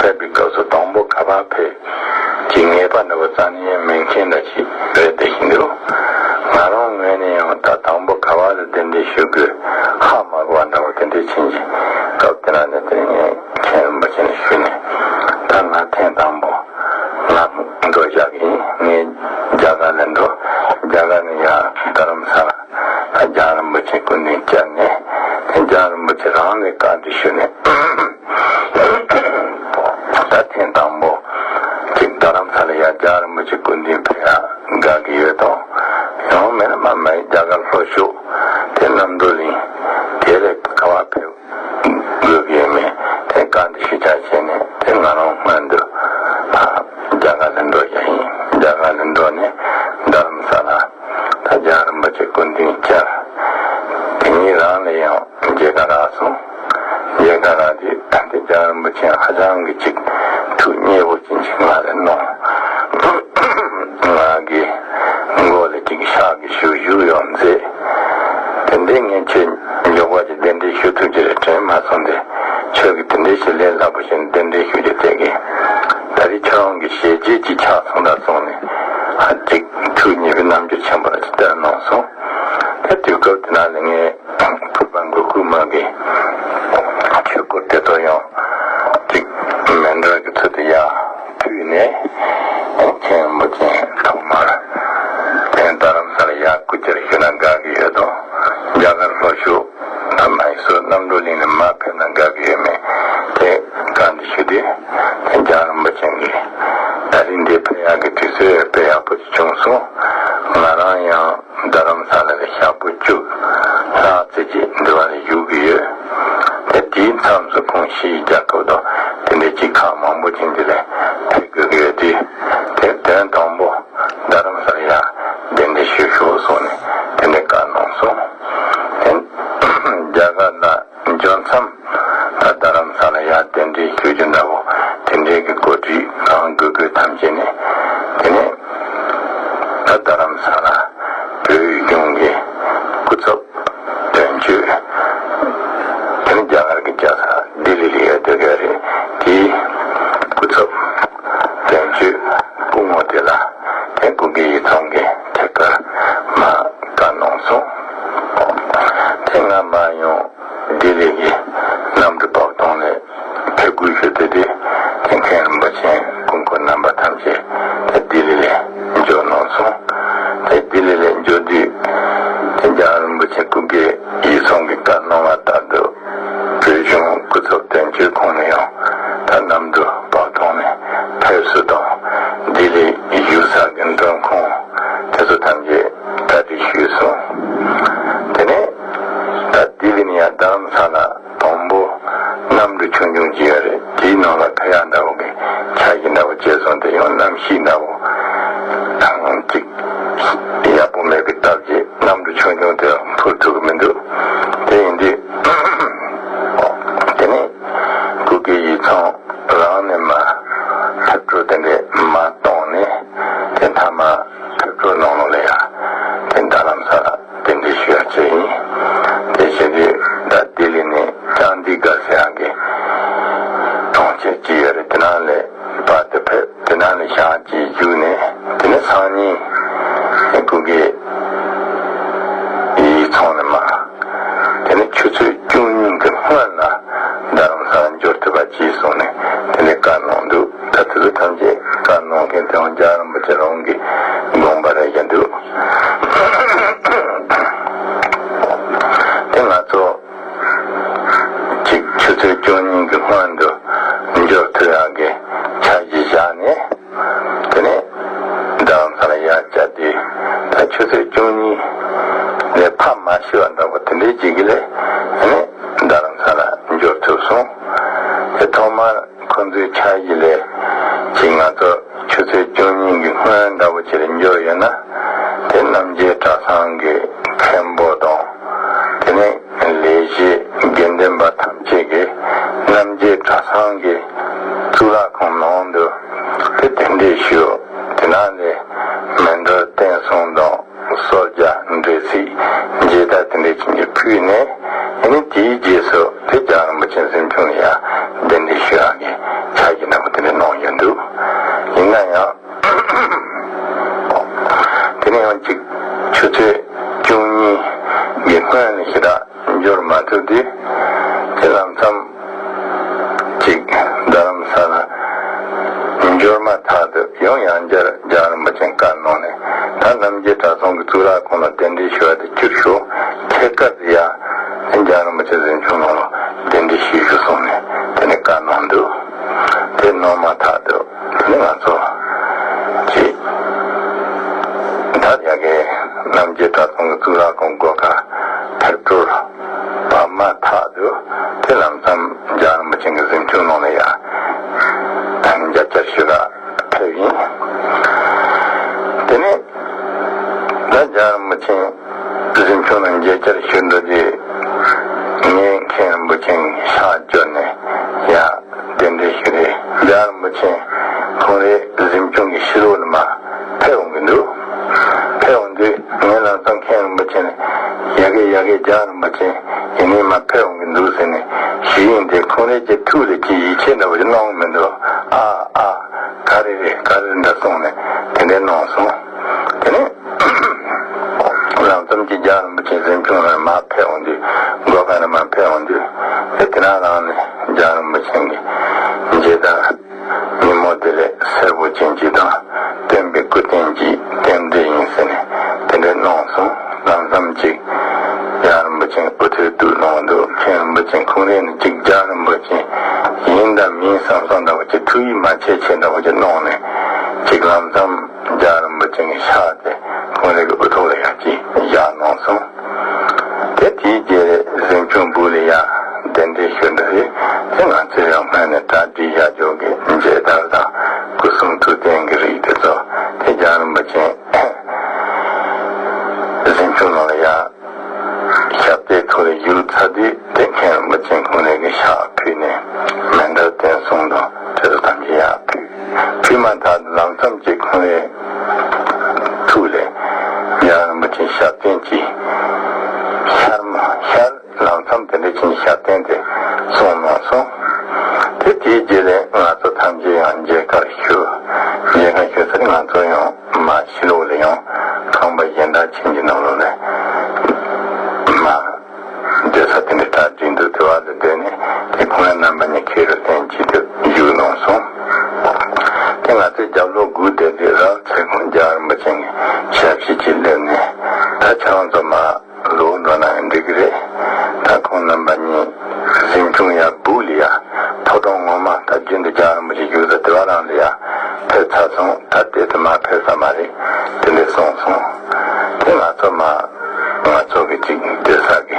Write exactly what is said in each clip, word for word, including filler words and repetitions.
ཕེབས་པའི་སྐབས་སུ་དང་པོ་ག་པར་ཕེབས་ཀྱི་ངེས་པ་འདྲ་བོ་རྩ་ནས་མེད་མཁན་འདྲ་ཞིག་རེད་བསྡད་བཞིན་འདུག་ང་རང་ངོས་ནས་ཡང་ད་དང་པོ་ག་པར་ལ་གདན་འདྲེན་ཞུ་དགོས་ཧ་མ་གོ་བ་འདྲ་བོ་དེ་འདྲས་ཕྱིན་ཅིང་། སྐབས་དེ་ན་ནས་དེ་ངས་མཁན་རིན་པོ་ཆེ་ནས་ཞུས་ནས། ད་ང་ཐེངས་དང་པོ་ང་འགྲོ་བཞག་གི་ཡིན། ངས་རྒྱ་གར་ལ་འགྲོ། རྒྱ་གར་ནས་ཡར་རྡ་རམ་ས་ལ་རྒྱལ་བ་རིན་པོ་ཆེ་སྐུ་མདུན་བཅར་ནས། རྒྱལ་བ་རིན་པོ་ཆེ་རང་ལ་བཀའ་འདྲི་ཞུས་ནས། ད་ཐེངས་དང་པོ་ཅིག་རྡ་རམ་ས་ལ་ཡར་རྒྱལ་བ་རིན་པོ་ཆེ་སྐུ་མདུན་ཕེབས་ཡག་དགའ་གི་ཡོད་དོ། ཡང་མིན་ན་མ་མའི་རྒྱ་གར་ལྷོ་ཕྱོགས་དེ་རྣམ་གྲོལ་གླིང་དེ་ལ་ག་པར་ཕེབས་དགོས་ཀྱི་ཡོད་མེད་དེ་བཀའ་འདྲི་ཞུ་བྱ་བྱས་ནས། དེ་ང་རང་སྔོན་དུ་ཨ་རྒྱ་གར་ལ་འགྲོ་བཞག་ཡིན། རྒྱ་གར་ལ་འགྲོ་ནས་རྡ་རམ་ས་ལ་ད་རྒྱལ་བ་རིན་པོ་ཆེ་སྐུ་མདུན་བཅར། དེ་ཉིད་རང་ལ་ཡང་མཇལ་ཁ་རག་སོང་། མཇལ་ཁ་རག་དུས་ད་ལྟ་རྒྱལ་བ་རིན་པོ་ཆེ་ཧ་ཅང་གི་ཅིག་ཐུགས་མཉེས་པོ་ཅན་ཅིག་ང་ལ་གནང་། ང་གི་མགོ་ལ་ཅིག་ཕྱག་གི་ཞུ་ཞུ་ཡང་མཛད། དེ་འདྲའི་ངས་ཁྱེད་མགྱོགས་པ་ཅིག་གདན་འདྲེན་ཞུ་ཐུབ་ཀྱི་རེད་དྲན་མ་སོང་སྟེ། ཁྱོད་ཀྱིས་དེ་འདྲའི་ཞིག་ལས་སླ་པོ་ཞིག་གདན་འདྲེན་ཞུ་རྒྱུ་དེ་གིས། ད་རེས་ཁྱོད་རང་གི་ཞལ་བརྒྱད་ཅིག་ཆགས་སོང་ད་སོང་ནས་ཧ་ཅིག་ཐུགས་མཉེས་པའི་རྣམ་འགྱུར་ཆེན་པོ་རེ་ཞིག་བསྟན་གནང་སོང་། དེ་དུས་སྐབས་དེ་ན་ནས་ངས་ཕུར་པ་མགོ་སྐུ་མ་གི་ཆོས་སྐོར་དེ་ཚོ་ཡང་ཅིག་མཎྜལ་གྱི་ཚུལ་དུ་ཡར་ཕུལ་ནས། མཁན་རིན་པོ་ཆེ་ཐོག་མར་དེ་རྡ་རམ་ས་ལ་ཡར་སྐུ་བཅར་ཞུས་ན་དགའ་གི་ཡོད་དོ། རྒྱ་གར་ལྷོ་ཕྱོགས་ད་མ་ཡིན་སོ་རྣམ་གྲོལ་གླིང་ནས་མར་ཕེབས་ན་དགའ་གི་ཡོད་མེད་དེ་བཀའ་འདྲི་ཞུས་དུས། དེ་རྒྱལ་བ་རིན་པོ་ཆེ་གིས་ད་རིང་འདིར་ཕེབས་ཡག་གི་དུས་ཚོད་དཔེ་ཡག་པོ་ཅིག་བྱུང་སོང་། ང་རང་ཡང་རྡ་རམ་ས་ལ་ལ་ཞག་པོ་བཅུ་ལྷག་ཙམ་ཅིག་འདི་བ་ལ་བཞུགས་ཀྱི་ཡོད། དེ་དེའི་མཚམས་སུ་ཁོང་ཕྱིའི་རྒྱལ་ཁབ་དང་དེ་འདྲའི་ཅིག་ཁག་མང་པོ་ཅན་དེ་ལ་ཕེབས་དགོས་ཀྱི་ཡོད་དུས། དེ་དོན་དང་པོ་རྡ་རམ་ས་ལ་ཡར་གདན་འདྲེན་ཞུས་ཤོག་གསུངས་ནས་དེ་འདྲའི་བཀའ་གནང་སོང་། དེ་རྒྱ་གར་ལ་འབྱོར་མཚམས་ད་རྡ་རམ་ས་ལ་ཡར་གདན་འདྲེན་ཞུ་རྒྱུ་འདྲ་བོ་དེ་འདྲའི་གི་གོ་སྒྲིག་གང་དགོས་དགོས་ཐམས་ཅད་ནས། དེ་ནས་ད་རྡ་རམ་ས་ལ་བོད་གཞུང་གི་སྐུ་ཚབ་དོན་གཅོད། དེ་ནས་རྒྱ་གར་གྱི་རྒྱལ་ས་ལྡི་ལི་ལ་ཡོད་སྡོད་ཀྱི་རེད། དེའི་སྐུ་ཚབ་དོན་གཅོད་སྐུ་ངོ་དེ་ལ་དེ་སྐུ་སྒེར་ཡིག་ཚང་གི་ཐད་ཀར་མར་བཀའ་གནང་སོང་། དེ་ང་མར་ཡོང་ལྡི་ལི་གི་གནམ་གྲུ་བབས་ཐོག་ནས་ཕེབས་སྒུག་ཞུ་དེ་དེ་དེ་མཁན་རིན་པོ་ཆེ་སྐུ་འཁོར་རྣམ་པ་ཐམས་ཅད་དེ་ལྡི་ལི་ལ་འབྱོར་གནང་སོང་། དེ་ལྡི་ལི་ལ་འབྱོར་དུས་དེ་རྒྱལ་བ་རིན་པོ་ཆེ་སྐུ་སྒེར་ཡིག་ཚང་གི་བཀའ་གནང་བ་ལྟར་དུ་བོད་གཞུང་སྐུ་ཚབ་དོན་གཅོད་ཁོང་ནས་ཡང་ད་གནམ་གྲུ་བབས་ཐོག་ནས་ཕེབས་བསུ་དང་ལྡི་ལི་བཞུགས་ས་གི་མགྲོན་ཁང་དེ་ཚོ་ཐམས་ཅད་གྲ་སྒྲིག་ཞུས་སོང་། དེ་ནས་ད་ལྡི་ལི་ནས་ཡར་རྡ་རམ་ས་ལ་དང་པོ་གནམ་གྲུ་ཆུང་ཆུང་ཅིག་ཡོད་རེད། དེའི་ནང་ལ་ཕེབས་ཡག་འདྲ་བོ་གི་འཆར་གཞི་འདྲ་བོ་བྱས་སོང་། དེ་ཡང་གནམ་གཤིས་འདྲ་བོ་དང་ཅིག་ཡག་པོ་མེད་པའི་སྟབས་ཀྱིས་གནམ་གྲུ་ཆུང་ཆུང་དེ་འཕུར་ཐུབ་ཀྱི་མི་འདུག་དེ་ཡིན་དུས་དེ་ནས་སྐུ་སྒེར་ཡིག་ཚང་རང་ནས་མར་ཕེབས་འཕྲོ་དེ་འདྲས་མར་བཏང་ནས། དེ་མཐའ་མ་ཕེབས་འཕྲོ་ནང་ལོགས་ལ་ཡ་དེ་རྡ་རམ་ས་ལ་གདན་འདྲེན་ཞུ་ཡག་བྱས་ཡིན། དེ་བྱེད་དུས་ད་ལྡི་ལི་ནས་ཅང་དི་གྷར་ཟེར་ཡག་གི་གྲོང་ཁྱེར་གཅིག་ཡོད་རེད། དེ་ནང་ལ་བར་དུ་ཕེབས། དེ་ནང་ལ་ཞག་གཅིག་བཞུགས་ནས། དེ་ནས་སང་ཉིན་སྐུ་སྒེར་ཡིག་ཚང་ནས་མར། དེ་ནས་ཆུ་ཚོད་བཅུ་གཉིས་ཀྱི་སྔོན་ལ་རྡ་རམ་ས་ལ་འབྱོར་ཐུབ་པ་གྱིས་གསུངས་ནས་དེ་ནས་བཀའ་གནང་འདུག་ད་དེ་ཚོ་ཐམས་ཅད་བཀའ་གནང་མཁན་དེའང་རྒྱལ་བ་རིན་པོ་ཆེ་རང་གི་དགོངས་པ་རེད་བཞག་འདུག་དེ་ང་ཚོ་གཅིག་ཆུ་ཚོད་བཅུ་གཉིས་ཀྱི་སྔོན་དུ་འབྱོར་ཐུབ་ཡག་གི་འཆར་གཞི་བཞག་ནས། དེ་ནས་རྡ་རམ་ས་ལ་ཡར་བཅར་དུས་ད་ཆུ་ཚོད་བཅུ་གཉིས་ལས་ཕར་མ་ཤི་བ་འདྲ་པོ་དེ་འདྲའི་ཅིག་གི་ལས་དེ་ནས་རྡ་རམ་ས་ལ་འབྱོར་ཐུབ་སོང་། དེ་ཐོག་མར་ཁོ་ཚོའི་འཆར་གཞི་ལས་ཅིག་ང་ཚོ་ཆུ་ཚོད་བཅུ་གཉིས་ཀྱི་སྔོན་འདྲ་པོ་ཅིག་ལ་འབྱོར་ཡོད་ན། དེ་རྣམ་རྒྱལ་གྲྭ་ཚང་གི་མཁན་པོ་དང་། དེ་ནས་ལས་བྱེད་དགེ་འདུན་པ་ཐམས་ཅད་ཀྱིས་རྣམ་རྒྱལ་གྲྭ་ཚང་གི་གཙུག་ལག་ཁང་ནང་དུ་དེ་གདན་འདྲེན་ཞུ། དེ་ནང་ལས་མཎྜལ་རྟེན་གསུམ་དང་གསོལ་ཇ་འབྲས་སིལ་མཇལ་དར་དེ་འདྲའི་ཅིག་ཕུལ་ནས། ཨ་ནི་དེའི་རྗེས་སུ་དེ་རྒྱལ་བ་རིན་པོ་ཆེ་གཟིམ་ཆུང་ལ་ཡ་གདན་འདྲེན་ཞུ་ཡག་གི་འཆར་གཞི་འདྲ་ འབྱོར་མ་ཐག་ཏུ་ཡང་ཡང་བསྐྱར་རྒྱལ་བ་རིན་པོ་ཆེ་བཀའ་གནང་ནས། ད་རྣམ་རྒྱལ་གྲྭ་ཚང་གི་གཙུག་ལག་ཁང་ལ་གདན་འདྲེན་ཞུ་བ་དེ་བསྐྱུར་ཤོག་ཁྱེད་ཀ་ཏུ་ཡ་རྒྱལ་བ་རིན་པོ་ཆེ་གཟིམ་ཆུང་ནང་ལ་གདན་འདྲེན་ཞུས་ཤོག་གསུངས་ནས། དེ་ནས་བཀའ་གནང་འདུག་དེ་གནང་མ་ཐག་ཏུ་དེ་ནས་ང་ཚོ་ཅིག་ད་ཡ་གི་རྣམ་རྒྱལ་གྲྭ་ཚང་གི་གཙུག་ལག་ཁང་སྒོ་ཁར་ཕེབས་འགྲོ་བ་མ་ཐག་ཏུ་དེ་ལམ་སང་རྒྱལ་བ་རིན་པོ་ཆེ་གི་གཟིམ་ཆུང་ནང་ལ་ཡ་མཇལ་བཅར་ཞུ་ག་ཕེབས་ཡིན། དེ་ནས་ད་རྒྱལ་བ་རིན་པོ་ཆེ་གཟིམ་ཆུང་ནང་མཇལ་བཅར་ཞུ་འགྲོ་དུས། ངས་མཁན་རིན་པོ་ཆེ་ཕྱག་བསྐྱོར་ནས་ཡ་གདན་འདྲེན་ཞུས་རེད། རྒྱལ་བ་རིན་པོ་ཆེ་ཁོང་རའི་གཟིམ་ཆུང་གི་ཕྱི་ལོགས་ལ་མར་ཕེབས་འོང་གི་འདུག་ཕེབས་འོང་དུས་ངས་ལམ་སང་མཁན་རིན་པོ་ཆེ་ལ། ཡ་གི་ཡ་གི་རྒྱལ་བ་རིན་པོ་ཆེ་ཡིན་ནའི་མར་ཕེབས་འོང་གི་འདུག་ཟེར་ནས་ཞུས་ཡིན། དེ་ཁོང་རའི་ཀྱི་ཐུགས་ལ་ཅི་ཡིད་ཆེས་འདྲ་བོ་ཞིག་གནང་མི་འདུག་ཨ་ཨ་ག་རེ་རེད་ག་རེ་འདྲ་གསུངས་ནས་དེ་འདྲ་གནང་སོང་། དེ་ནས་ལམ་ཙམ་གྱི་རྒྱལ་བ་རིན་པོ་ཆེ་གཟིམ་ཆུང་ལ་མར་ཕེབས་འོང་དུས། སྒོ་ཁ་ནས་མར་ཕེབས་འོང་དུས། དེ་དེ་ན་རང་ནས་རྒྱལ་བ་རིན་པོ་ཆེ་གི་མཇལ་དར། ཉིན་མོ་དེ་ལས་སེར་པོ་ཅན་གཅིག་དང་། སྟོན་པའི་སྐུ་རྟེན་གཅིག་རྟེན་འབྲེལ་ཡིན་ཟེར་ནས་དེ་འདྲ་གནང་སོང་། ལམ་ཙམ་ཅིག་རྒྱལ་བ་རིན་པོ་ཆེ་འུ་ཐུག་ཐུག་གནང་འདུག་མཁན་རིན་པོ་ཆེ་ཁོང་རང་ནས་ཅིག་རྒྱལ་བ་རིན་པོ་ཆེ་ཡིན་དང་མིན་བསམ་བསམ་འདྲ་བོ་ཅིག་ཐུགས་ཡིད་མ་ཆེས་ཆེས་འདྲ་བོ་ཅིག་གནང་ནས་ཅིག་ལམ་ཙམ་རྒྱལ་བ་རིན་པོ་ཆེ་གི་ཕྱག་དེ་ཁོང་རང་གི་དབུ་ཐོག་ལ་ཡ་ཅིག་བཞག་གནང་སོང་། དེ་དེའི་རྗེས་ལ་གཟིམ་ཆུང་སྦུག་ལ་ཡ་གདན་འདྲེན་ཞུས་འདུག་རེད། དེ་ང་ཚོས་ཡང་སྔོན་ནས་གྲ་སྒྲིག་བྱ་རྒྱུ་གི་མཇལ་དར་དང་སྐུ་གསུང་ཐུགས་རྟེན་གྱི་རིགས་དེ་ཚོ་དེ་རྒྱལ་བ་རིན་པོ་ཆེ་གཟིམ་ཆུང་ནང་ལ་ཡ་ཞབས་སྟེགས་ཐོག་ལ་བཞུགས་ཚར་དུས། དེ་མཁན་རིན་པོ་ཆེ་ཁོང་རང་གི་ཕྱག་ཕུལ་ནས་མཎྜལ་རྟེན་གསུམ་དང་དྲི་ཟ་ཐམས་ཅད་ཡར་ཕུལ། ཕུལ་མ་ཐག་ལམ་ཙམ་གྱི་ཁོང་རའི་ཐུགས་ལ་རྒྱལ་བ་རིན་པོ་ཆེ་ཞབས་བརྟན་གྱི་ཤར་མ་ཤར་ལམ་མཚམས་དེ་འདྲ་ཅན་ཞབས་བརྟན་དེ་གསུངས་གནང་སོང་། དེ་དེའི་རྗེས་ལ་ང་ཚོ་ཐམས་ཅད་ཡང་མཇལ་ཁར་ཞུགས། མཇལ་ཁར་ཞུགས་ཚར་ང་ཚོ་ཡང་མར་ཕྱི་ལོགས་ལ་ཡང་ཁང་པ་གཞན་དག་ཁྱིམ་གྱི་ནང་ལོགས་ལ་མར་སྡོད་ས་དེ་འདྲ་གྲ་སྒྲིག་འདུག་དེ་བར་དུ་སྡོད་ནས་དེ་ཁོང་རྣམ་པ་གཉིས་ཁེ་རུ་བསྟན་གྱིས་དེ་བཞུགས་གནང་སོང་། དེ་ང་ཚོའི་རྒྱབ་ལོགས་སྒུག་བསྡད་དུས་རབ་ཚེ་གང་རྒྱལ་བ་རིན་པོ་ཆེ་གི་ཞབས་ཕྱི་ཅིག་སླེབས་ནས། ད་ཁྱེད་རང་ཚོ་མར་ལོག་འགྲོ་ན་འགྲིག་གི་རེད། ད་ཁོང་རྣམ་པ་གཉིས་གཟིམ་ཆུང་ཡར་སྦུག་ལ་ཡ་ཕོ་བྲང་ངོ་མ་ད་རྒྱུན་དུ་རྒྱལ་བ་རིན་པོ་ཆེ་བཞུགས་ས་དེ་བ་རང་ལ་ཡ་ཕེབས་ཚར་སོང་། ད་དེ་ཚོ་མར་ཕེབས་ས་མ་རེད། དེ་འདྲ་གསུངས་སོང་། དེ་ང་ཚོ་མར་ང་ཚོ་གི་ཅིག་སྡོད་ས་གི་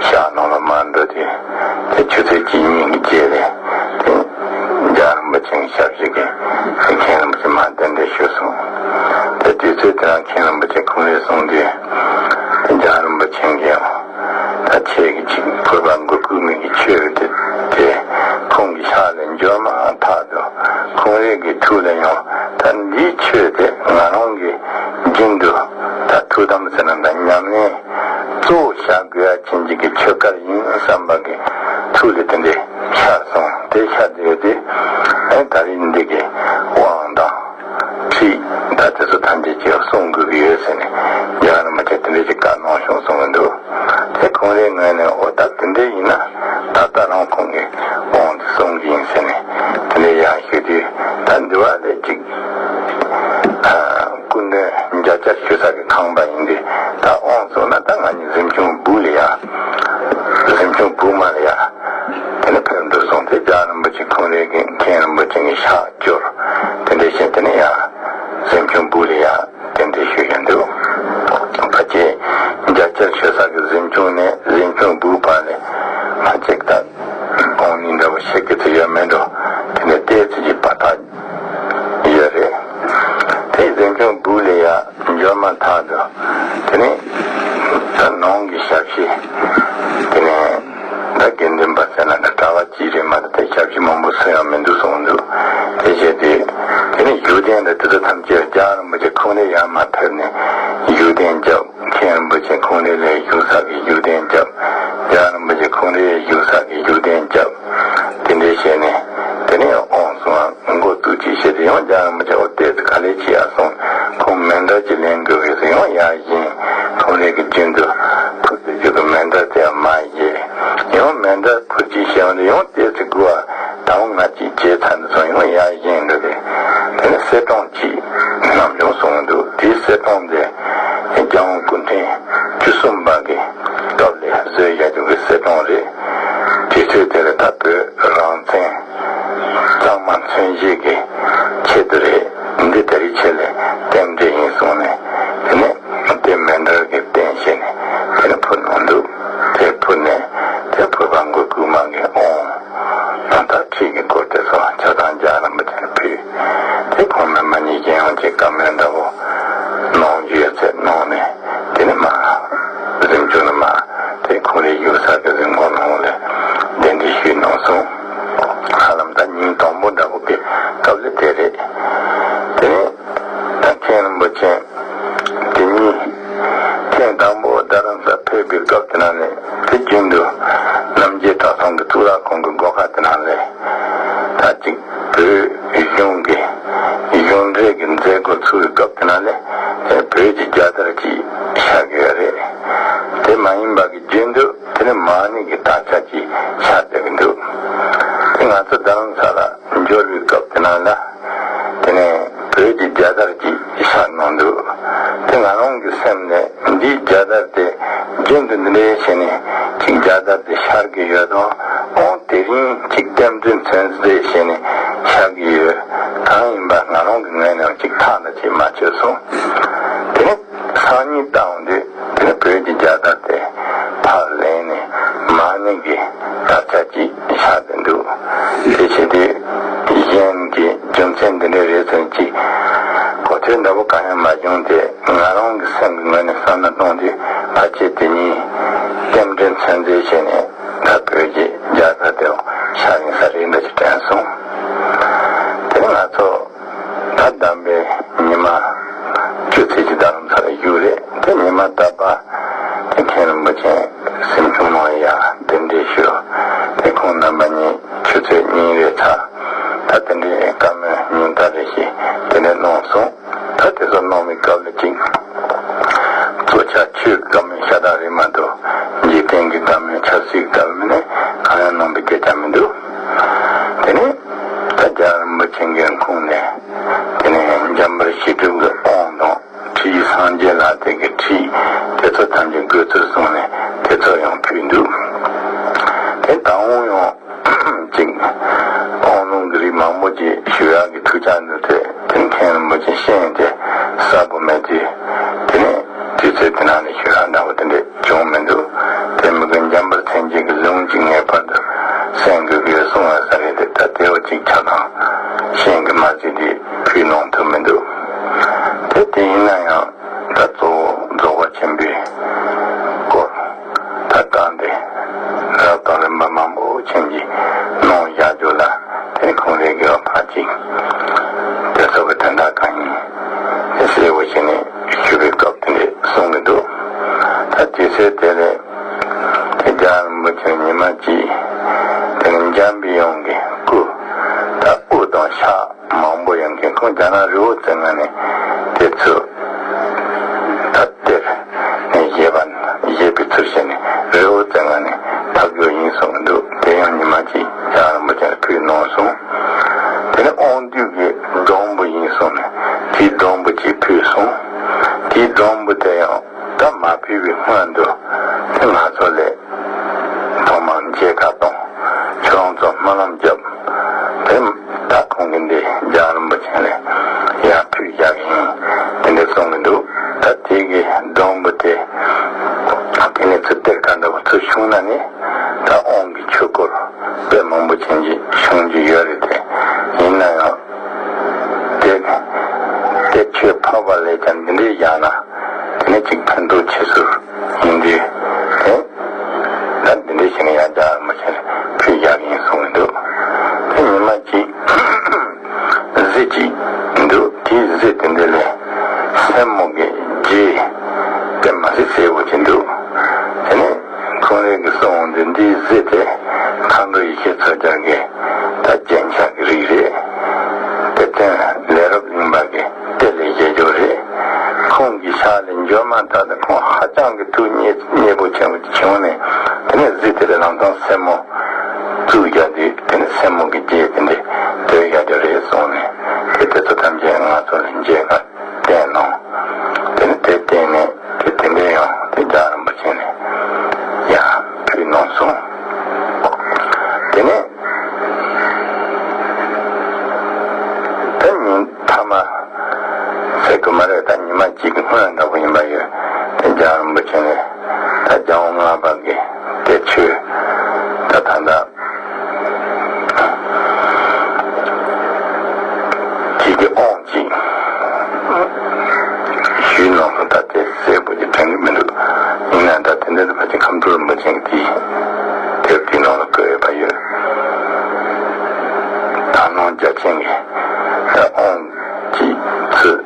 ཤག་ནང་ལ་མར་འགྲོ་དུས་དེ་ཆུ་ཚོད་གཅིག་གཉིས་ཀྱི་རྗེས་ལ་དེ་རྒྱལ་བ་རིན་པོ་ཆེ་གི་ཞབས་ཕྱི་གི་མཁན་རིན་པོ་ཆེ་མར་གདན་འདྲེན་ཞུས་སོང་། དེ་དུས་ཚོད་དེ་རང་མཁན་རིན་པོ་ཆེ་ཁོང་རེ་གསུངས་དུས། དེ་རྒྱལ་བ་རིན་པོ་ཆེ་གིས་ཡང་ད་ཁྱེད་ཀྱི་ཅིག་ཕུར་པ་མགོ་བཀུག་མི་གི་ཆོས་དེ་དེ་ཁོང་གི་ཕྱག་ལ་འབྱོར་མ་ཐག་ཏུ་ཁོང་རེ་གི་ཐུགས་ལ་ཡང་ད་འདིའི་ཆོས་དེ་ང་རང་གི་རྒྱུན་དུ་ད་ཐུགས་དམ་ཟེར་ན་ད་ཉམས་ལེན་གཙོ་བོ་བྱ་དགོས་ཡ་ཅན་གྱི་ཆོས་སྐལ་ཡིན་བསམ་པ་གི་ཐུགས་ལ་དེ་འདྲའི་ཤར་སོང་། དེ་ཤར་དེ་ཡོད་དུས་ཨེ་ད་རེས་འདི་གི་དབང་དང་ཁྲིད་ད་དེ་ཚོ་ཐམས་ཅད་ཀྱིས་གསུང་དགོས་ཀྱི་ཡོད་ཟེར་ནས་རྒྱལ་བ་རིན་པོ་ཆེ་དེ་འདྲའི་ཅིག་བཀའ་གནང་བྱུང་གསུང་གི་འདུག་དེ་ཁོང་རའི་ངོས་ནས་འོ་ད་དེ་འདྲ་ཡིན་ན་ད་ལྟ་རང་ཁོང་གི་དབང་དུ་སོང་གི་ཡིན་ཟེར་ནས་དེ་འདྲ་ཡང་ཞུས་དུས། ད་འདི་བ་ལས་ཅིག་སྐུ་མདུན་མཇལ་བཅར་ཞུ་ས་གི་ཁང་པ་ཡིན་དུས་ད་དབང་སོང་ན་ད་ང་གཉིས་གཟིམ་ཆུང་སྦུག་ལ་ཡ་གཟིམ་ཆུང་སྦུག་མ་ལ་ཡ་དེ་ནས་ཕེབས་འགྲོ་སོང་། དེ་རྒྱལ་བ་རིན་པོ་ཆེ་ཁོང་རའི་གི་མཁན་རིན་པོ་ཆེ་གི་ཕྱག་སྐྱོར་དེ་འདྲ་བྱས་དེ་ནས་ཡ་གཟིམ་ཆུང་སྦུག་ལ་ཡ། དེ་འདྲ་ཞུ་བཞིན་འདུག་ཕལ་ཆེར་མཇལ་བཅར་ཞུ་ས་གི་གཟིམ་ཆུང་ནས་གཟིམ་ཆུང་སྦུག་བར་ལ་ཕལ་ཆེར་ད་གོང་ནས་འདྲ་བོ་ཞིག་གི་ཚོད་ཡོད་མེད་འགྲོ། དེ་ནས་ཏོག་ཙམ་གྱི་བར་ཐག་ཡོད་རེད། དེ་གཟིམ་ཆུང་སྦུག་ལ་ཡ་འབྱོར་མ་ཐག་ཏུ་དེ་ནས་ད་ནང་གི་ཞབས་ཕྱི་དེ་ནས། ད་དགེ་འདུན་པ་ཟེར་ན་ད་གྲྭ་པ་གཅིག་རེད་མ་གཏོགས་དེ་ཞབས་ཕྱི་མང་པོ་སུ་ཡང་མི་འདུག་གསུངས་འདུག་དེ་བྱས་དུས་དེ་ནས་བཞུགས་གདན་དང་དེ་ཚོ་ཐམས་ཅད་རྒྱལ་བ་རིན་པོ་ཆེ་ཁོང་རའི་ཡར་མར་ཕེབས་ནས་བཞུགས་གདན་བརྒྱབ། མཁན་རིན་པོ་ཆེ་ཁོང་རའི་ལ་བཞུགས་ས་གི་བཞུགས་གདན་བརྒྱབ། རྒྱལ་བ་རིན་པོ་ཆེ་ཁོང་རའི་བཞུགས་ས་གི་བཞུགས་གདན་བརྒྱབ། དེ་འདྲ་བྱས་ནས་དེ་ནས་དབང་སོང་། མགོ་བཙུགས་ཅིག་བྱས་ཏེ་ཡང་རྒྱལ་བ་རིན་པོ་ཆེ་འོ་དེ་ཚོ་ག་ལེ་བྱེད་ཡ་སོང་། ཁོང་མཎྜལ་ཅིག་ལེན་དགོས་ཀྱི་སོང་། ཡང་ཡར་བཞེངས། ཁོང་རའི་གི་རྒྱུན་དུ་ཕུལ་དུ་བཅུག་གི་མཎྜལ་དེ་ཡང་མར་བཞེས། ཡང་མཎྜལ་ཕུལ་ཅིག་བྱས་ཡོང་དུས་ཡང་དེ་ཚོ་དགུ་བ་ད་འོང་ང་ཅིག་བྱས་ཚར་འདུག་སོང་། ཡང་ཡར་བཞེངས་འགྲོ་གི། གསེར་སྲང་གཅིག་ནམ་བྱུང་གསུངས་འདུག་དེའི་གསེར་སྲང་དེ་རྒྱལ་དབང་སྐུ་ཕྲེང་བཅུ་གསུམ་པ་གི་སྐབས་ལ་བཟོས་བཞག་རྒྱུ་གི་གསེར་སྲང་རེད། དུས་ཚོད་དེ་ལ་ད་བོད་རང་བཙན་གཙང་མ་མཚོན་བྱེད་ཀྱི་ཆེད་དུ་རེད། འདི་དེ་རིང་ཆེད་ལས་རྟེན་འབྲེལ་ཡིན་གསུངས་ནས། དེ་ནས་དེ་མཎྜལ་གྱི་རྟེན་བྱས་ནས་དེ་ནས་ཕུལ་གནང་འདུག་དེ་ཕུལ་ནས་དེ་ཕུལ་བ་མགོན་སྐུ་མ་གི་དབང་ད་ལྟ་ཁྲིད་ཀྱི་སྐོར་དེ་ཚོ་ཆ་ཚང་རྒྱ་རིན་པོ་ཆེར་ཕུལ། དེ་ཁོང་རྣམ་པ་གཉིས་ཀྱིས་ཡང་ཅིག་བཀའ་མོལ་འདྲ་བོ་གནང་རྒྱུ་ཡོད་ཚད་གནང་ནས། དེ་ནས་མ་གཟིམ་ཆུང་ནས་མ་དེ་ཁོང་རའི་ཡུལ་ས་གི་གཟིམ་ཁང་ནང་ལ་གདན་འདྲེན་ཞུས་གནང་སོང་། ཧ་ལམ་ད་ཉིན་དང་པོ་འདྲ་བོ་གི་སྐབས་ལ་དེ་རེད། དེ་ནས་ད་མཁན་རིན་པོ་ཆེ་དེ་ཉིད་ཐེངས་དང་པོ་རྡ་རམ་ས་ཕེབས་པའི་སྐབས་དེ་ནང་ནས་དེ་རྒྱུན་དུ་རྣམ་རྒྱལ་གྲྭ་ཚང་གི་གཙུག་ལག་ཁང་གི་སྒོ་ཁ་དེ་ནང་ལ་ད་ཅིག་བོད་གཞུང་གི་གཞུང་འབྲེལ་གྱི་མཛད་སྒོ་ཚུགས་པའི་སྐབས་དེ་ནང་ལ་བོད་ཀྱི་རྒྱལ་དར་ཅིག་ཤར་གྱི་ཡོད་རེད། དེ་མ་ཡིན་པ་གི་རྒྱུན་དུ་དེ་ནི་མ་ཎི་གི་དར་ཆ་ཅིག་ཤར་བསྡད་ཀྱི་འདུག་དེ་ང་ཚོ་རྡ་རམ་ས་ལ་འབྱོར་བའི་སྐབས་དེ་ནང་ལ། དེ་ནས་བོད་ཀྱི་རྒྱལ་དར་ཅིག་ཤར་གནང་འདུག་དེ་ང་རང་གི་སེམས་ནས་འདིའི་རྒྱལ་དར་དེ་རྒྱུན་དུ་འདི་འདྲའི་བྱས་ནས་ཅིག་རྒྱལ་དར་དེ་ཤར་གྱི་ཡོད་དང་། འོང་དེ་རིང་ཅིག་རྟེན་འབྲེལ་མཚོན་བྱེད་བྱས་ནས་ཤར་གྱི་ཡོད། གང་ཡིན་པ་ང་རང་གི་ངོས་ནས་ཅིག་ཐག་འདྲ་ཅིག་མ་ཆོད་སོང་། དེ་ནས་སང་ཉིན་བཏང་དུས་དེ་ནས་བོད་ཀྱི་རྒྱལ་དར་དེ་ཕར་ལེན་ནས་མ་ཎི་གི་དར་ཆ་ཅིག་ཤར་བསྡད་འདུག་དེ་བྱེད་དུས་གཞན་གྱི་རྒྱུ་མཚན་འདི་འདྲ་རེད་ཟེར་ཅིག་གོ་ཐོས་འདྲ་པོ་གང་ཡང་མ་བྱུང་སྟེ། ང་རང་གི་སེམས་ཀྱི་ངོས་ནས་བསམ་བློ་གཏོང་དུས་ཕལ་ཆེར་དེ་ཉིད་རྟེན་འབྲེལ་མཚོན་བྱེད་བྱས་ནས་ད་བོད་ཀྱི་རྒྱལ་དར་དེ་ཤར་ཡིན་ས་རེད་འདྲ་ཅིག་དྲན་སོང་། དེ་ནས་ང་ཚོ་ད་གདམས་པའི་ཉི་མ་བཅུ་ཚེས་ཀྱི་རྡ་རམ་ས་ལ་བཞུགས་རེད། དེ་ཉི་མ་ད་པ་དེ་མཁན་རིན་པོ་ཆེ་གཟིམ་ཆུང་ནང་ཡ་གདན་འདྲེན་ཞུ། དེ་ཁོང་རྣམ་པ་གཉིས་ཆུ་ཚོད་གཉིས་རེ་ཚར། ད་དེ་འདྲའི་བཀའ་མོལ་ཉུང་མཐའ་རེ་ཞིག་དེ་འདྲ་གནང་སོང་། ད་དེ་ཚོ་གནང་བའི་སྐབས་ལ་ཅིག་གཙོ་ཆེ་ཆོས་ཀྱི་བཀའ་མོལ་ཤ་སྟག་རེད་མ་གཏོགས། འཇིག་རྟེན་གྱི་བཀའ་མོལ་ཆབ་སྲིད་ཀྱི་བཀའ་མོལ་ནི་གང་ཡང་གནང་བའི་སྐད་ཆ་མི་འདུག་དེ་ནས་ད་རྒྱལ་བ་རིན་པོ་ཆེ་མགོན་ཁོང་ནས་དེ་ནས་འཇམ་དཔལ་ཞི་སྒྲུབ་ཀྱི་དབང་དང་། ཁྲིད་ཡིག་སངས་རྒྱས་ལག་རྩལ་གྱི་ཁྲིད་དེ་ཚོ་ཐམས་ཅད་དགོས་ཚུལ་གསུངས་ནས་དེ་ཚོ་ཡང་ཕུལ་འདུག་དེ་ད་འོང་ཡང་ཅིག་དབང་ལུང་གི་རིགས་མང་པོ་ཅིག་ཞུ་ཡག་གི་ཐུགས་འཆར་འདུག་སྟེ། དེ་མཁན་རིན་པོ་ཆེ་ཤེས་ཏེ་གསལ་པོ་མེད་དུས། དེ་ནས་དུས་ཚོད་དེ་ནང་ནས་ཞུ་ཡག་འདྲ་བོ་དེ་འདྲ་བྱུང་མི་འདུག་དེ་མི་དགོས། འཇམ་དཔལ་མཚན་བརྗོད་ཀྱི་ལུང་ཅིག་ངེས་པར་དུ་གསན་དགོས་ཀྱི་ཡོད་གསུངས་པ་ས་རེད་དེ། ད་དེ་བ་ཅིག་ཆ་ཚང་ཤེས་ཀྱི་མ་ཚད་དེ་ཕུལ་གནང་ཐུབ་མི་འདུག་དེ་དེ་ཡིན་ན་ཡང་། ད་གཙོ་བོ་རྫོགས་པ་ཆེན་པོའི་སྐོར་ད་བཏང་སྟེ། རབ་དང་རིམ་པ་མང་པོ་ཁྱིམ་གྱི་གནང་བཞག་རྒྱུ་ལ། དེ་ཁོང་རའི་དགེ་བ་ཕར་ཅིག་དེ་ཚོ་གི་དོན་དག་གང་ཡིན་དེ་གསལ་བོ་བྱས་ནས་ཞུ་བའི་སྐབས་དེ་འདྲ་གསུང་གི་འདུག་ད་དུས་ཚོད་དེ་ལས་དེ་རྒྱལ་བ་རིན་པོ་ཆེ་ཉི་མ་གཅིག་དེ་ནས་འཇམ་པའི་དབྱངས་ཀྱི་སྐུ་ད་དབུ་དང་ཕྱག་མང་པོ་ཡོད་མཁན་ཁོང་རྒྱ་ནག་རི་བོ་རྩེ་ལྔ་ནས་དེ་ཚོ་ད་གཏེར་ནས་བཞེས་པ་བཞེས་པའི་ཚུལ་བྱས་ནས་རི་བོ་རྩེ་ལྔ་ནས་འཐབ་རྒྱུ་ཡིན་གསུངས་ཀྱི་འདུག་དེ་ཡང་ཉི་མ་གཅིག་རྒྱལ་བ་རིན་པོ་ཆེ་ལ་ཕུལ་གནང་སོང་། དེ་ནས་དབང་འདུས་ཀྱི་སྒྲོམ་བུ་ཡིན་གསུངས་ནས་དེའི་སྒྲོམ་བུ་གཅིག་ཕུལ་སོང་། དེའི་སྒྲོམ་བུ་དེ་ཡང་ད་མ་ཕུལ་བའི་སྔོན་དུ་དེ་ང་ཚོ་ལས་ཐོག་མར་མཇལ་ཁ་གཏོང་། ཁྱོད་རང་ཚོ་སྨོན་ལམ་རྒྱབ། དེ་ད་ཁོང་གིས་འདི་རྒྱལ་བ་རིན་པོ་ཆེ་ལ་ཡར་ཕུལ་བཞག་གི་ཡིན། དེ་འདྲ་གསུང་གི་འདུག་ད་དེ་གི་སྒྲོམ་བུ་དེ་དེ་ནས་ཚུར་གཏེར་ཁ་འདྲ་བོ་ཚུར་བྱུང་ན་ནི་ད་དབང་གི་ཆོས་སྐོར་དཔེ་མང་པོ་ཅན་གྱི་བྱུང་རྒྱུ་ཡོད་རེད་དེ། ཡིན་ན་ཡང་དེ་དེ་ཆོས་འཕགས་པ་ལས་ཀྱང་འདི་འདྲའི་བཞག་ན་དེ་ནས་ཅིག་ཕན་ཐོགས་ཆེ་ཤོས་ཡིན་དུས་དེ། ད་འདི་འདྲའི་ཞིག་ནི་ཡང་རྒྱལ་བ་རིན་པོ་ཆེར་ཕུལ་བཞག་གི་ཡིན་གསུངས་འདུག་དེ་ཉི་མ་གཅིག་གཟི་གཅིག་འདུག་དེའི་གཟི་དེ་འདི་ལས་སེན་མོ་གི་རྒྱན་དེ་མ་གཟི་གསལ་པོ་ཅིག་འདུག་དེ་ནས་ཁོང་རང་གིས་གསུངས་འདི་འདིའི་གཟི་དེ་མཁའ་འགྲོ་ཡེ་ཤེས་མཚོ་རྒྱལ་གྱི་ད་རྒྱན་ཆ་གི་རིགས་རེད། དེ་བརྟེན་ལས་རབ་གླིང་པ་གི་གཏེར་ལས་བཞེས་རྒྱུ་རེད། ཁོང་གི་ཕྱག་ལས་འབྱོར་མ་ཐག་ཏུ་ཁོང་ཧ་ཅང་གི་ཐུགས་མཉེས་མཉེས་པོ་ཆེན་པོ་བྱུང་ནས། དེ་ནས་གཟི་དེ་ལ་ལམ་སང་སེན་མོ་བཙུགས་བཞག་དུས་དེ་ནས་སེན་མོ་གི་རྒྱན་དེ་འདྲ་དོད་བཞག་རྒྱུ་རེད་གསུངས་ནས། དེ་དེ་ཚོ་ཐམས་ཅད་ ད་ཉིན་མཐའ་མ་ཟེར་གི་མ་རེད། ད་ཉི་མ་གཅིག་གི་སྔོན་འདྲ་པོ་ཡིན་པ་ཡོད། དེ་རྒྱལ་བ་རིན་པོ་ཆེ་ནས་ད་རྒྱལ་དབང་ལྔ་པ་གི་དེ་ཆོས་ད་ད་ད་གཅིག་གི་དབང་ཅིག་ཞུས་གནང་སོང་། ད་དེ་གསལ་པོ་ཅིག་དྲན་གི་མི་འདུག་ཡིན་ན་ད་དེ་འདྲ་དུ་ཕལ་ཆེར་ཁམས་སྤྲུལ་རིན་པོ་ཆེ་གི་དེའི་དེབ་དེའི་ནང་ལ་བཀོད་ཡོད་པ་ཡོད། དག་སྣང་རྒྱ་ཆེན་གྱི་ད་དབང་ཅིག་ཚུལ་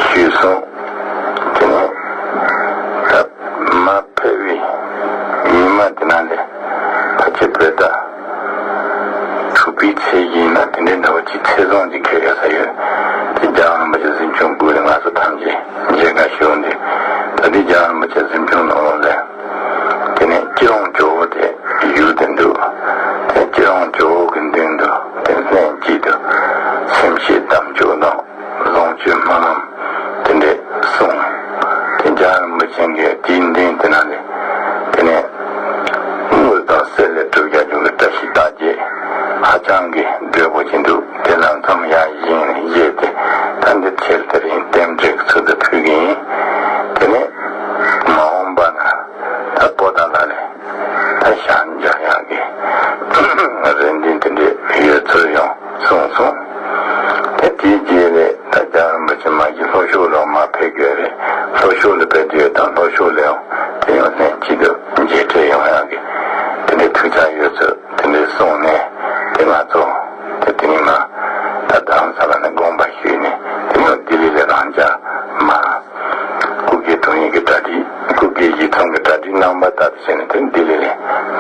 ཞུས་སོང་། དེ་ནས་ད་མ་ཕེབས་པའི་ཉི་མ་དེ་ནང་ལས་ཕལ་ཆེར་བོད་ཟླ་དྲུག་པའི་ཚེས་བཞི་ཡིན་ན་དེ་འདྲའི་འདྲ་བོ་ཅིག་ཚེས་བཟང་ཅིག་འཁེལ་ཡོད་ས་ཡོད། དེ་རྒྱལ་བ་རིན་པོ་ཆེ་གཟིམ་ཆུང་སྒོ་ནས་ང་ཚོ་ཐམས་ཅད་མཇལ་ཁ་ཞུ་འོང་དུས། ད་དེ་རྒྱལ་བ་རིན་པོ་ཆེ་གཟིམ་ཆུང་ནང་ལོགས་ལ་དེ་ནས་སྐྱིད་གྲོང་ཇོ་བོ་དེ་བཞུགས་ཏེ་འདུག་དེ་སྐྱིད་གྲོང་ཇོ་བོ་གི་མདུན་དུ་དེ་ལྷན་ཅིག་ཏུ་སེམས་བསྐྱེད་དམ་བཅའ་དང་ལོངས་སྤྱོད་སྨོན་ལམ་དེ་འདྲས་གསུངས། དེ་རྒྱལ་བ་རིན་པོ་ཆེ་གིས་དེའི་མདུན་དེ་ན་ནས་དེ་ནས་དངུལ་དང་གསེར་ལས་གྲུབ་རྒྱལ་ཆུང་གི་བཀྲ་ཤིས་རྟགས་བརྒྱད་ཧ་ཅང་གི་འདོད་པོ་ཅན་འདུག་དེ་ལམ་སང་ཡར་བཞེངས་ནས་བཞེས་ཏེ་ད་འདི་ཁྱེར་དེ་རིང་རྟེན་འབྲེལ་གྱི་ཚུལ་དུ་ཕུལ་གི་ཡིན། དེ་ནས་མ་འོངས་པ་ན་ད་པོ་ཏཱ་ལ་ལས་ད་ཞལ་མཇལ་ཡག་གི་རེ་འདུན་དེ་འདྲས་ཡོད་ཚུལ་ཡང་གསུངས་སོང་། དེ་དེའི་རྗེས་ལས་ད་རྒྱལ་བ་རིན་པོ་ཆེ་མ་གཞི་ལྷོ་ཕྱོགས་ལ་མར་ཕེབས་དགོས་རེད། ལྷོ་ཕྱོགས་ལ་ཕེབས་དུས་ད་ལྷོ་ཕྱོགས་ལ་ཡང་དེ་ཡང་ལྷན་ཅིག་ཏུ་མཇལ་འཕྲད་ཡོང་ཡག་གི་དེ་འདྲའི་ཐུགས་འཆར་ཡོད་ཚུལ་དེ་འདྲས་གསུངས་ནས། དེ་ང་ཚོ་དེ་དེ་རིང་མ་ད་རྡ་རམ་ས་ལ་ནས་དགོངས་པ་ཞུས་ནས་དེ་ཡང་ལྡི་ལི་ལ་རང་འཇགས་མ། སྐུ་སྒེར་དྲུང་ཡིག་གི་གྲ་སྒྲིག་སྐུ་སྒེར་ཡིག་ཚང་གི་གྲ་སྒྲིག་གནང་བ་ལྟར་བྱས་ནས་དེ་ལྡི་ལི་ལ་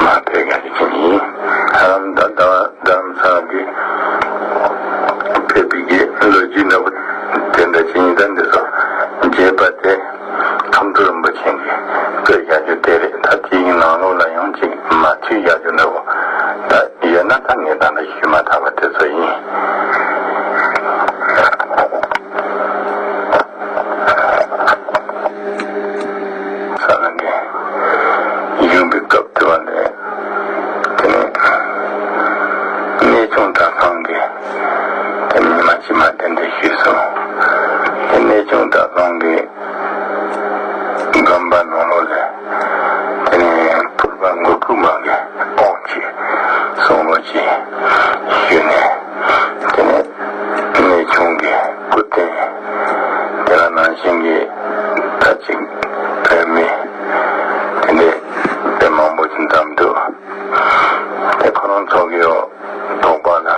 མར་ཕེབས་ཡག་གི་ཅིག་ཡིན། ཧ་ལམ་ད་ད་རྡ་རམ་ས་ལ་གི་ཕེབས་པའི་གི་ལོ་རྒྱུས་འདྲ་པོ་དེ་འདྲ་ཅིག་ཡིན། ད་འདི་ཚོ་རྒྱས་པ་དེ་ཁམས་སྤྲུལ་རིན་པོ་ཆེ་གིས་བཀོད་བཞག་རྒྱུ་དེ་རེད། ད་དེའི་ནང་ལོགས་ལ་ཡང་ཅིག་མ་ཐུག་བཞག་རྒྱུ་འདྲ་པོ་ད་ཡོད་ན་ད་ངས་ད་ལྟ་ཞུས་མ་ཐག་པ་དེ་ཚོ་ཡིན། ས་ལ་ནས་ཡོང་བའི་སྐབས་དེ་བ་ནས་དེ་ནས་གནས་ཆུང་གྲྭ་ཚང་གི་དེ་ནས་མ་ཅི་མ་དེ་འདྲ་ཞུས་སོང་། དེ་གནས་ཆུང་གྲྭ་ཚང་གི་དགོན་པ་ནང་ལོགས་ལ་དེ་ནས་ཕུར་པ་མགོ་ཁུག་མ་གི་དབང་ཆེ་གསུང་རོགས་ཅིག་ཞུས་ནས། དེ་ནས་གནས་ཆུང་གི་སྐུ་རྟེན་དེ་ལ་ནང་བཞིན་གྱི་ད་ཅིག་བོད་མི་དེ་འདྲའི་དཔེ་མང་པོ་ཅིག་འཛོམས་འདུག་དེ་ཁོ་རང་ཚོ་གི་འོག་དོགས་པ་ལ་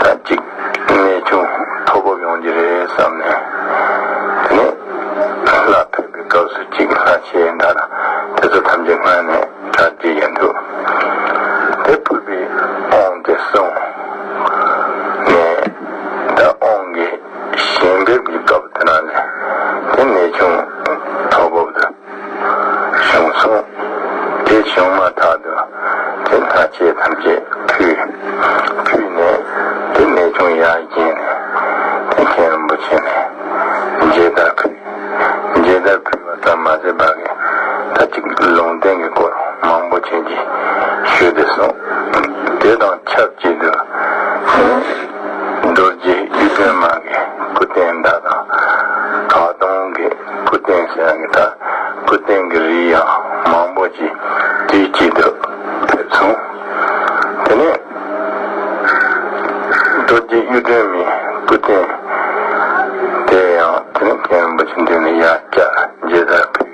ད་ཅིག་གནས་ཆུང་མཐོ་པོ་ཡོང་གི་རེད་བསམ་ནས། དེ་ནས་ལྷ་ཕེབས་པའི་སྐབས་སུ་ཅིག་ལྷ་ཆས་འདྲ་དེ་ཚོ་ཐམས་ཅད་སྔོན་ནས་གྲ་སྒྲིག་ཡིན་འདུག་དེ་ཕུར་པའི་དབང་དེ་གསུངས་ནས་ད་དབང་གི་བཞེངས་ཕེབས་ཀྱི་སྐབས་དེ་ན་ནས་དེ་གནས་ཆུང་མཐོ་པོ་དུ་བྱུང་སོང་། དེ་བྱུང་མ་ཐག་ཏུ་དེ་ལྷ་ཆས་ཐམས་ཅད་ཕུལ། ཕུལ་ནས་དེ་གནས་ཆུང་ཡར་བཞེངས་ནས་དེ་མཁན་རིན་པོ་ཆེ་ནས་མཇལ་དར་ཕུལ། མཇལ་དར་ཕུལ་བ་ཙམ་མ་ཟད་པ་གི་ད་ཅིག་ལུང་བསྟན་གྱི་སྐོར་མང་པོ་ཅིག་གི་ཞུས་ཏེ་སོང་། དེ་དང་ཆབས་ཅིག་ཏུ་རྡོ་རྗེ་གཡུ་སྒྲོན་མ་གི་སྐུ་རྟེན་འདྲ་དང་། གངས་སྟོང་གི་སྐུ་རྟེན་ཟེར་ཡག་གི་ད་སྐུ་རྟེན་གྱི་རིགས་ཡང་མང་པོ་ཅིག་དུས་གཅིག་ཏུ་ཕེབས་སོང་། དེ་ནས་རྡོ་རྗེ་གཡུ་སྒྲོན་མའི་སྐུ་རྟེན་དེ་ཡང་དེ་ནས་མཁན་རིན་པོ་ཆེ་མདུན་ལ་ཡར་བཅར་མཇལ་དར་ཕུལ།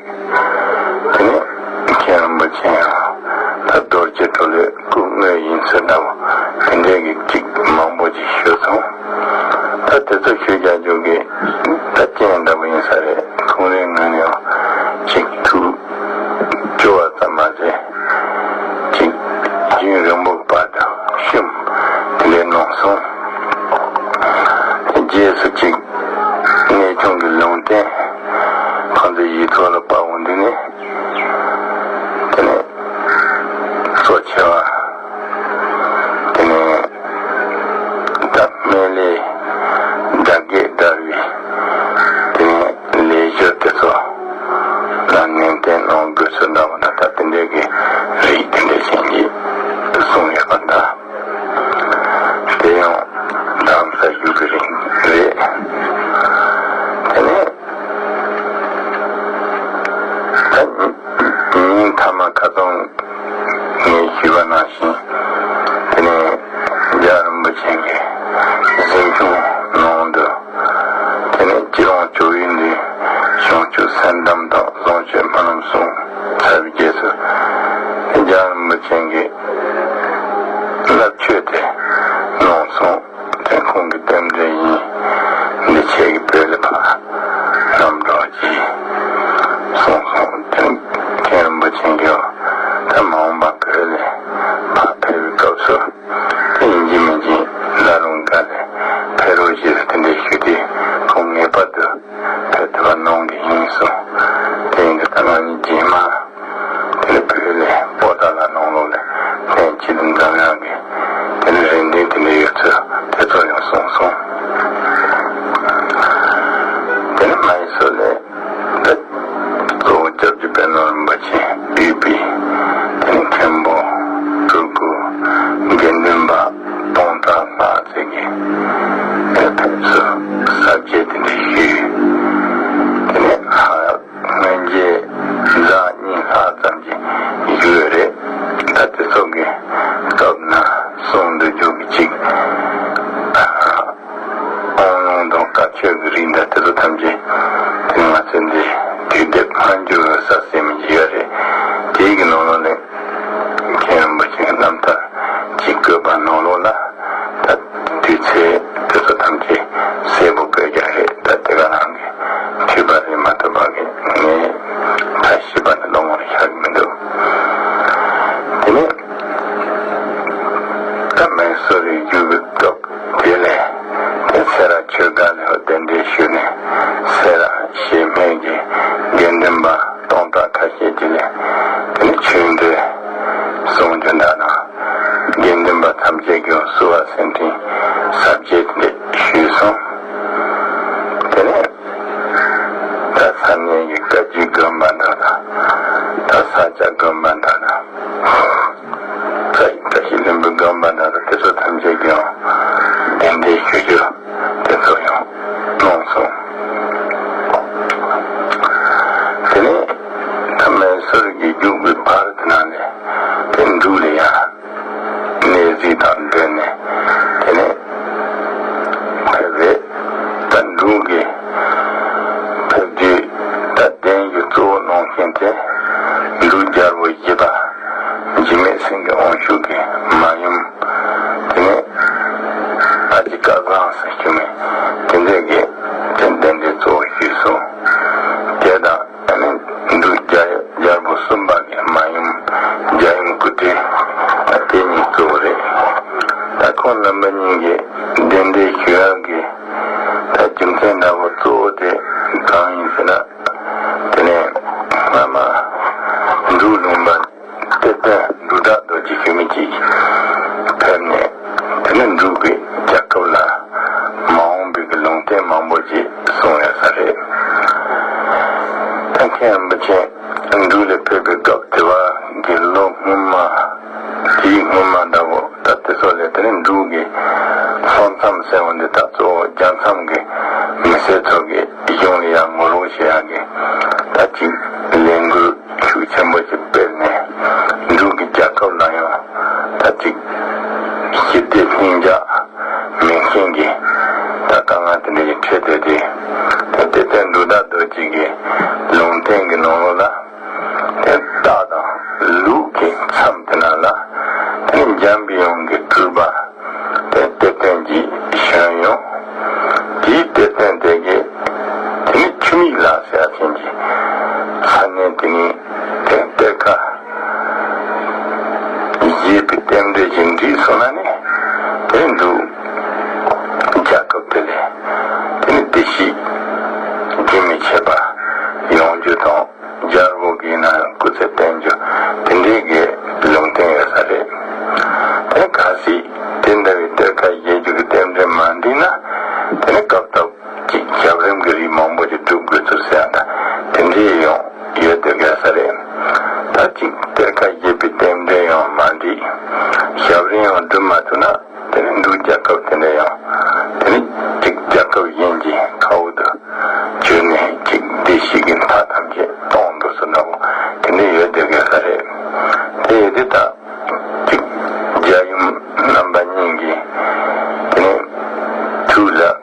དེ་ནས་མཁན་རིན་པོ་ཆེ་ཡང་ད་རྡོ་རྗེ་གྲོ་ལོད་སྐུ་དངོས་ཡིན་ཚུལ་འདྲ་བོ་དེ་འདྲའི་གི་ཅིག་མང་པོ་ཅིག་ཞུས་སོང་། ད་དེ་ཚོ་ཞུས་རྒྱག་རྒྱུ་གི་ད་རྐྱེན་འདྲ་བོ་ཡིན་ས་རེད། ཁོང་རའི་ངོས་ནས་ཡང་ཅིག་ཐུགས་སྐྱོ་བ་ཙམ་མ་ཟད་ཅིག་རྒྱུན་རིང་པོ་གི་བར་དུ་ཤུམ་དེ་འདྲའི་གནང་སོང་། དེ་རྗེས་སུ་ཅིག་གནས་ཆུང་གི་ལུང་བསྟན་ཁོང་ཚོའི་ཡིག་ཐོག་ལ་པར་འོང་དུས་ནས། དེ་ནས་གཙོ་ཆེ་བ་དེ་ནས་ད་སྨན་བླའི་དགྲ་བགེགས་བསྒྲལ་བའི་དེ་ནས་ལས་སྦྱོར་དེ་ཚོ་ལ་ནན་ཏན་གནང་དགོས་ཚུལ་འདྲ་བ་ད་ལྟ་དེ་འདྲའི་གི་རིགས་དེ་འདྲའི་ཅན་གྱིས་གསུངས་ཡོད་པ་འདྲ། དེ་ཡང་རྡ་རམ་ས་བཞུགས་པའི་རིང་ གཟིམ་ཆུང་ནང་དུ། དེ་ནས་སྤྱི་ལོ་བཅུ་བཞི་ལོའི་བྱང་ཆུབ་སེམས་གཏམ་དང་བཟང་སྤྱོད་སྨོན་ལམ་གསུངས་ཚར་བའི་རྗེས་སུ། རྒྱལ་བ་རིན་པོ་ཆེ་གིས་བསླབ་བྱ་དེ་གནང་སོང་། དེ་ཁོང་གི་རྟེན་འབྲེལ་ཡིན། འདི་ཁྱེད་ཀྱིས་བོད་ལ་ཕར་བསྣམས་རོགས་གྱིས་གསུངས་སོང་། དེ་མཁན་རིན་པོ་ཆེ་གིས་ད་མ་འོངས་པ་བོད་ལ་ཕར་ཕེབས་པའི་སྐབས་སུ། དེ་ཡིན་གཅིག་མིན་གཅིག་ལ་རུང་ག་ལ་ཕེབས་རོགས་ཞེས་དེ་འདྲའི་ཞུས་ཏེ། ཁོང་ངེས་པར་དུ་ཕེབས་ཐུབ་པ་གནང་གི་ཡིན་གསུངས། དེ་ཡིན་དུས་ད་ང་གཉིས་རྗེས་མ་དེ་ནས་བོད་ལ་པོ་ཏཱ་ལ་ནང་ལོགས་ལ་ལྷན་ཅིག་ཏུ་འཛོམས་ཡག་གི་དེ་ནས་རེ་འདུན་དེ་འདྲ་ཡོད་ཚུལ་དེ་ཚོ་ཡང་གསུངས་སོང་། དེ་ནས་མ་ཡི་སོ་ལས། ད་གཙོ་བོ་སྐྱབས་རྗེ་དཔལ་ནོར་རིན་པོ་ཆེ་དབུས་པའི་དེ་ནས་མཁན་པོ་སྤྲུལ་སྐུ་དགེ་འདུན་པ་སྟོང་ཕྲག་ལྷག་ཙམ་གྱིས་དེ་ཕེབས་བསུ་ཟབ་རྒྱས་དེ་འདྲ་ཞུས། དེ་ནས་ཧ་སྔོན་རྗེས་ཟླ་གཉིས་ལྷག་ཙམ་གྱི་ཡུལ་རེད། ད་དེ་ཚོ་གི་སྟབས་ན་གསུང་འདོད་རྒྱུ་གི་ཅིག་དབང་ལུང་དང་བཀའ་ཆོས་ཀྱི་རིགས་འདྲ་དེ་ཚོ་ཐམས་ཅད་དེ་ང་ཚོ་འདི་དུས་དེབ་སྔ་འགྱུར་གསར་ཟིན་མི་ཡོད་རེད། དེའི་གི་ནང་ལོགས་ནས་མཁན་རིན་པོ་ཆེ་གི་རྣམ་ཐར་གཅིག་བཀོད་པ་ནང་ལོགས་ལ། ད་དུས་ཚོད་དེ་ཚོ་ཐམས་ཅད་གསལ་པོ་བཀོད་རྒྱུ་རེད། ད་དེ་ག་རང་གི་འཐུས་པ་རེད་མ་གཏོགས་པ་གི་ངས་ད་ཞིབ་པ་ནི་བློ་ངོར་ཤར་གི་མི་འདུག་དེ་ནས་ད་མེ་སོར་རི་རྒྱུད་ཀྱི་སྟོབས། དེ་ལས་དེ་སེ་ར་ཆོས་སྒར་ལ་གདན་འདྲེན་ཞུས་ནས། སེ་ར་བྱེས་སྨད་ཀྱི་དགེ་འདུན་པ་སྟོང་ཕྲག་ཁ་ཤས་ཀྱིས་ལས་དེ་ནས་ཆོས་འབྲེལ་གསུང་རྒྱུ་འདྲ་དང་། དགེ་འདུན་པ་ཐམས་ཅད་ཀྱིས་བསུ་བ་སེར་ཕྲེང་ཟབ་རྒྱས་དེ་ཞུས་སོང་། དེ་ནས་ད་ས་གནས་ཀྱི་བཀའ་བརྒྱུད་དགོན་པ་འདྲ་དང་། ད་ས་སྐྱ་དགོན་པ་འདྲ་དང་། ད་བཀྲ་ཤིས་ལྷུན་པོའི་དགོན་པ་འདྲ་དང་དེ་ཚོ་ཐམས་ཅད་ཀྱིས་ཡང་གདན་འདྲེན་ཞུ་རྒྱུ་དེ་ཚོ་ཡང་གནང་སོང་། དེ་ནས་ད་མེ་སོར་གྱི་རྒྱུད་ཀྱི་བར་དེ་ནང་ནས་དེ་འབྲུག་ལ་ཡང་གནས་གཟིགས་དང་འབྲེལ་ནས། དེ་ནས་ཕེབས་རེད། ད་འབྲུག་གི་ཕེབས་དུས་ད་གདན་གྱི་གཙོ་བོ་གནང་མཁན་དེ་འབྲུག་རྒྱལ་པོ་བཞི་པ་འཇིགས་མེད་སེང་གེ་དབང་ཕྱུག་གི་མ་ཡུམ། དེ་ནས་ཨ་ཅེ་སྐལ་བཟང་ཟེར་ཞུ་མི་དེ་འདྲས་ཀྱིས་དེ་གདན་འདྲེན་གཙོ་བོ་ཞུས་སོང་། དེ་དང་ཨ་ནི་འབྲུག་རྒྱལ་རྒྱལ་པོ་གསུམ་པ་གི་མ་ཡུམ་རྒྱལ་ཡུམ་སྐུ་བགྲེས། ད་དེ་གཉིས་གཙོ་བོ་རེད། ད་ཁོང་རྣམ་པ་གཉིས་ཀྱིས་གདན་འདྲེན་ཞུ་ཡག་གི་ད་རྒྱུ་མཚན་འདྲ་བོ་གཙོ་བོ་དེ་གང་ཡིན་ཟེར་ན། དེ་ནས་སྔ་མ་འབྲུག་ལུང་པ་གཏེར་སྟོན་འབྲུག་སྒྲ་རྡོ་རྗེ་ཞུ་མི་གཅིག་ཕེབས་ནས། དེ་ནས་འབྲུག་གི་རྒྱལ་ཁབ་ལ་མ་འོངས་པའི་གི་ལུང་བསྟན་མང་པོ་ཞིག་གསུངས་ཡོད་ས་རེད། ད་མཁན་རིན་པོ་ཆེ་འབྲུག་ལ་ཕེབས་པའི་སྐབས་དེ་བ་གི་ལོ་སྔོན་མ། དེའི་སྔོན་མ་འདྲ་བོ་ད་དེ་ཚོ་ལས་དེ་ནས་འབྲུག་གི་ལྷོ་མཚམས་ཟེར་བ་འདི་ད་གཙོ་བོ་རྒྱལ་མཚམས་ཀྱི་མི་སེར་ཚོ་གི་གཞུང་ལ་ཡང་ངོ་རྒོལ་བྱེད་ཡག་གི་ད་ཅིག་ལས་འགུལ་ཤུགས་ཆེན་པོ་ཞིག་སྤེལ་ནས། འབྲུག་གི་རྒྱལ་ཁབ་ལ་ཡང་ད་ཅིག་ཞི་བདེ་ལྷིང་འཇགས་མེད་མཁན་གྱི་ད་དཀའ་ངལ་དེ་འདྲ་ཞིག་འཕྲད་བསྡད་དེ། ད་གཏེར་སྟོན་འབྲུག་སྒྲ་རྡོ་རྗེ་གི་ལུང་བསྟན་གྱི་ནང་ལོགས་ལ། དེ་རྟ་དང་ལུག་གི་མཚམས་དེ་ན་ལ། དེ་ནས་འཇམ་པའི་དབྱངས་ཀྱི་སྤྲུལ་པ་དེ་གཏེར་སྟོན་གྱིས་བྱོན་ཡོང་། དེའི་གཏེར་སྟོན་དེ་གིས་དེ་ནས་ཆུ་མིག་ལ་ཟེར་ཡག་ཅན་གྱི་ས་གནས་དེ་ནས་དེ་གཏེར་ཁ་བཞེས་པའི་རྟེན་འབྲེལ་ཞིག་འགྲིག་སོང་ན་ནི། དེ་འབྲུག་རྒྱལ་ཁབ་དེ་ལ་དེ་ནས་བདེ་སྐྱིད་རྒྱུན་མི་ཆད་པ་ཡོང་རྒྱུ་དང་། རྒྱལ་པོ་གིས་ན་སྐུ་ཚེ་བརྟན་རྒྱུ་དེ་འདྲའི་གི་ལུང་བསྟན་ཡོད་ས་རེད། དེ་གལ་སྲིད་དེ་འདྲ་བའི་གཏེར་ཁ་བཞེས་རྒྱུ་གི་རྟེན་འབྲེལ་མ་འགྲིག་ན། དེ་ནི་སྐབས་ཐོབ་ཅིག་ཞབས་རིམ་གྱི་རིགས་མང་པོ་ཞིག་སྒྲུབ་དགོས་ཚུལ་ཟེར་ཡག་ད་དེ་འདྲའི་ཡང་ཡོད་སྡོད་ཡོད་ས་རེད། ད་ཅིག་གཏེར་ཁ་བཞེས་པའི་རྟེན་འབྲེལ་ཡང་མ་འགྲིག་ཞབས་རིམ་ཡང་སྒྲུབ་མ་ཐུབ་ན། དེ་ནི་འབྲུག་རྒྱལ་ཁབ་དེ་འདྲ་ཡང་དེ་ནི་ཅིག་རྒྱལ་ཁབ་གཞན་གྱི་མཁའ་དབུགས་དུ་གྱུར་ནས་ཅིག་ ཡུལ་ལ་